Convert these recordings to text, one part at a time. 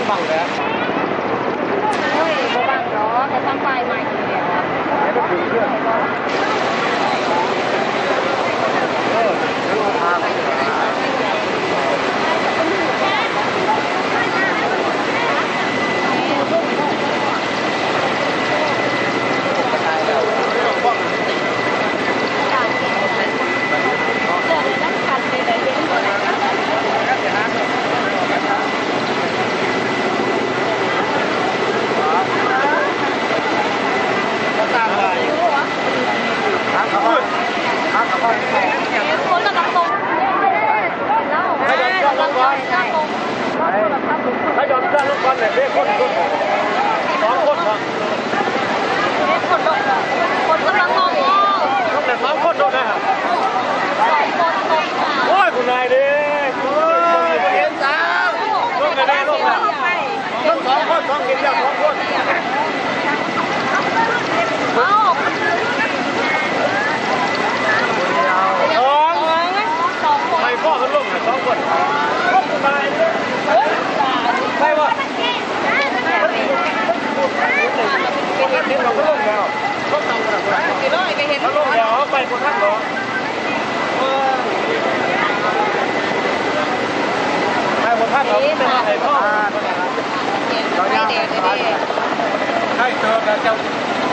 ໂອ້ຍ ບໍ່ບັງດອກ ກະທຳປ້າຍໃໝ່ຢູ່ແລ້ວ. ໃຫ້ດອນເຄື່ອນລົງກ່ອນແຫຼະ ເດ້ຄົນ ຄົນ ສອງຄົນເນາະ ຄົນກຳລັງລົງ ລົງແຕ່ສອງຄົນໂລດນະ ໂອ້ຍ ຜູ້ນາຍເດ້ ໂອ້ຍ ບໍ່ເຫັນສາວ ລົງແລ້ວເດ້ ລົງແລ້ວ ລົງສອງຄົນ ສອງ ເຫັນແລ້ວສອງຄົນ ເອົາ ສອງ ສອງຄົນ ໃຫ້ພໍ່ເພິ່ນລົງ ໃຫ້ສອງຄົນ ຄົນຜູ້ຊາຍ ໄດ້ບໍ່? ເຫັນດອກ ເພິ່ນລົງແລ້ວ ເຂົາເອົາໄປບໍ່ທັນດອກ ເອີ ໄປບໍ່ທັນດອກ ເປັນວ່າໃຫ້ພໍ່ ໄປແດ່ ໄປແດ່ ໃຫ້ເຕີບແລ້ວ ເຈົ້າ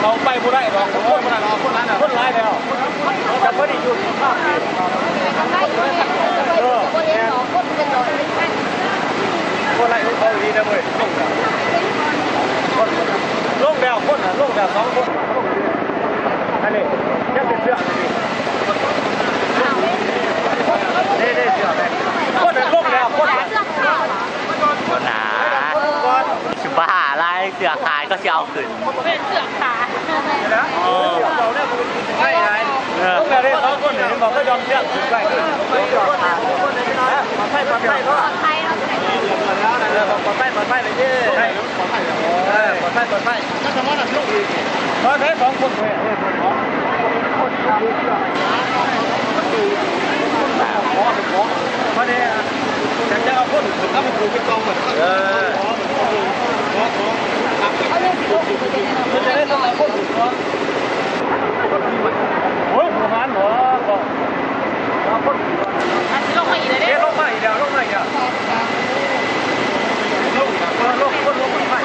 ເອົາໄປບໍ່ໄດ້ດອກ ຄົນ ຄົນຫຼາຍແລ້ວ ເຂົາຈະບໍ່ໄດ້ຢູ່ ເອີ ແມ່ນ ບໍ່ໄດ້ຂອງເຂົາອີ່ຫຼີນະເວີຍ ລົງແລ້ວ ຄົນນະ ລົງແລ້ວສອງຄົນ ອັນນີ້ຍັງເປັນເຊືອກຢູ່ ເດ້ ເດ້ ເຊືອກ ຄົນນະ ລົງແລ້ວ ຄົນນະ ຄົນນະ ຊິບ້າຫຼາຍ ເຊືອກຂາດ ເຂົາຊິເອົາຂຶ້ນ ເປັນເຊືອກຂາດ ເອີ ເອີ ລົງແລ້ວເດ້ສອງຄົນ ເຫັນບໍ່ ເຂົາຍອມເຊືອກຂຶ້ນໄປ ປອດໄພ ປອດໄພ ເນາະ ເອີ ປອດໄພ ປອດໄພເລີຍເດ້ ເອີ ປອດໄພ ປອດໄພ ເອີ ປອດໄພ ປອດໄພ ເອົາແທ້ສອງຄົນເວີຍ ເອີ ມາແດ່ ຢາກຈະເອົາຄົນເອົາໄປປູກເປັນກອງເບິດ ເອີ ເພິ່ນຈະໄດ້ຕ້ອງເອົາຄົນ ໂອ້ຍ ບໍ່ມານເນາະ ເອົາຄົນ ອາດຊິລົງມາອີກແລ້ວເດ້ ເດ້ ລົງມາອີກແລ້ວ ລົງມາອີກແລ້ວ ລົງອີກແລ້ວ ເອີ ລົງ ຄົນລົງມາ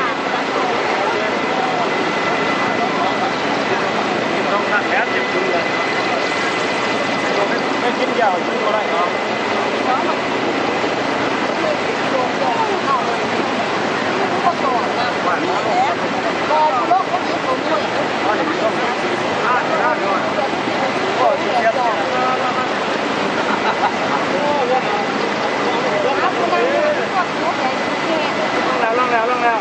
ຕ້ອງທັກແລ້ວ ເຈັບຢູ່ເຮືອນ ໄປກິນຢາກິນບໍ່ໄດ້ເນາະ ລົງແລ້ວ ລົງແລ້ວ ລົງແລ້ວ.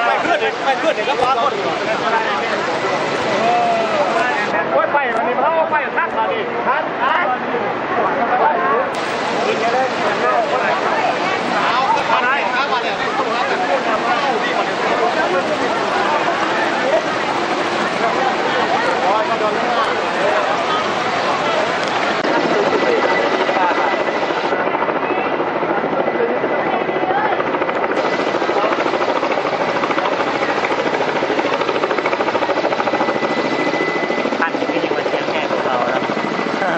ໄປຂຶ້ນ ໄປຂຶ້ນ ໄປຂຶ້ນ ໂອ້ຍ ໄປ ໄປ ບາດນີ້ ເຮົາໄປທັນບາດນີ້ ທັນ ທັນ. ຄັນນີ້ຄືຍັງວ່າສຽງແຮງກວ່າເກົ່າເນາະ.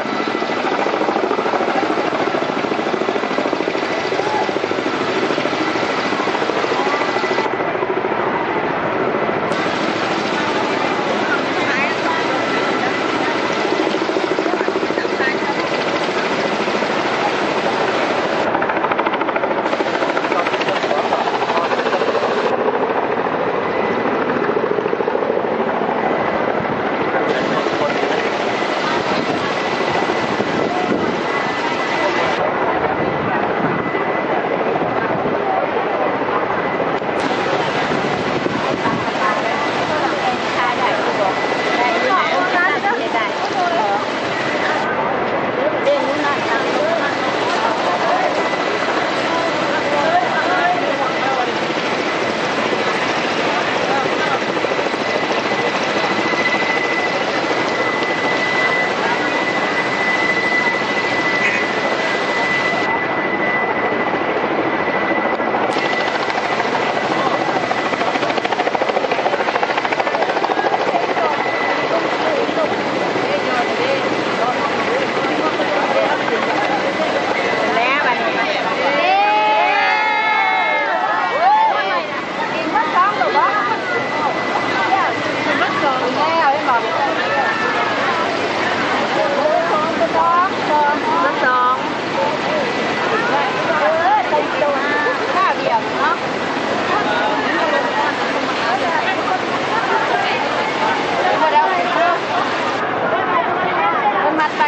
ໄປ